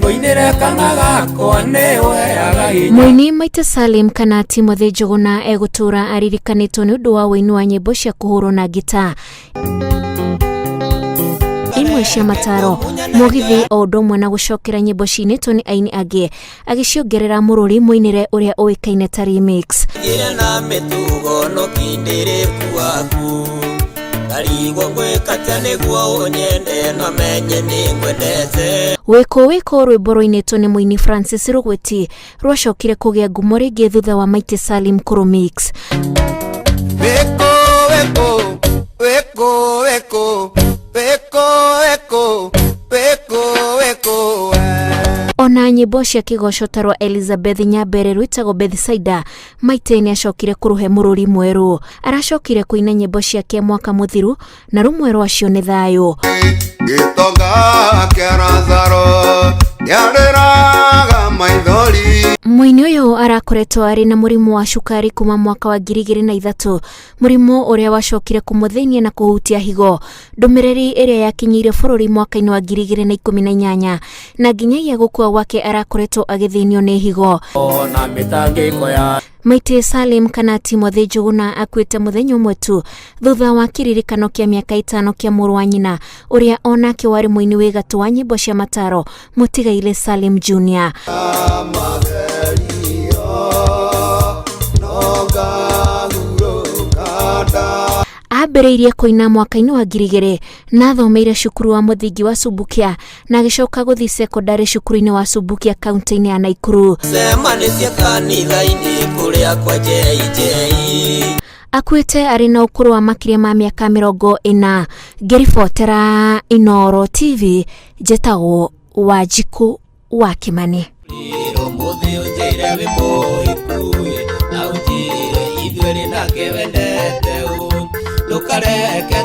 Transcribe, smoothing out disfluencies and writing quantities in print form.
Ngũinĩre kana gakwa nĩũheaga hinya. Mũini Maita Salim kana Timothy Njũgũna egũtũra aririkanĩtwo nĩ ũndũ wa ũini wa nyĩmbo cia kũhũrwo na ngita imwe cia mataro, mũgithi, o ũndũ ũmwe na gũcokera nyĩmbo cinĩtwo nĩ aini angĩ agĩciongerera mũrũri mũinĩre ũrĩa ũĩkaine ta remix. Gire na mĩtugo nũkindĩrĩku waku ndarigwo ngwĩkatĩa nĩguo ũnyende no menye nĩ ngwendete. Wĩkũ wĩkũ, rwĩmbo rũinĩtwo nĩ mũini Francis Rũgwĩti rwacokire kũgĩa ngumo rĩngĩ thutha wa Maite Salim kũrũmix. Weko weko weko weko weko weko weko weko. Ona nyĩmbo cia kĩgoco ta rwa Elizabeth Nyambere rwĩtagwo Bethsaida, Maite nĩ acokire kũrũhe mũrũri mwerũ. Aracokire kũina nyĩmbo ciake mwaka mũthiru na rũmwe rwacio nĩ Thayũ. Gĩtonga kĩa Lazaro nĩarĩraga maithori. Mũini ũyũ arakoretwo arĩ na mũrimũ wa cukari kuma mwaka wa 2003, mũrimũ ũrĩa wacokire kũmũthĩnia na kũhutia higo. Ndũmĩrĩri ĩrĩa yakinyĩire bũrũri mwaka-inĩ wa 2018, na nginyagia gũkua gwake arakoretwo agĩthĩnio nĩ higo. Ona mĩtangĩko ya Maite Salim kana Timothy Njũgũna akuĩte mũthenya ũmwe tu thutha wa kĩririkano kĩa mĩaka 5 kĩa mũrũ wa nyina ũrĩa onake warĩ mũini wĩ gatũ wa nyĩmbo cia mataro, mũtigaire Salim Junior. Magerio no ngahurũka nda. Ambĩrĩirie kũina mwaka-inĩ wa 2000 na athomeire cukuru wa mũthingi wa Subukia na agĩcoka gũthiĩ cekondarĩ cukuru-inĩ wa Subukia kaunti-inĩ ya Naikuru. Cemanĩtie kanitha-inĩ kũrĩa kwa JJ. Akuĩte arĩ na ũkũrũ wa makĩria ma mĩaka 40. Ngĩribotera Inooro TV, njĩtagwo Wanjikũ wa Kĩmani. Ũmũthĩ ũnjĩre wĩ mũhikuĩ na ũnjĩre ithuerĩ nake wendete ũ ndũkareke.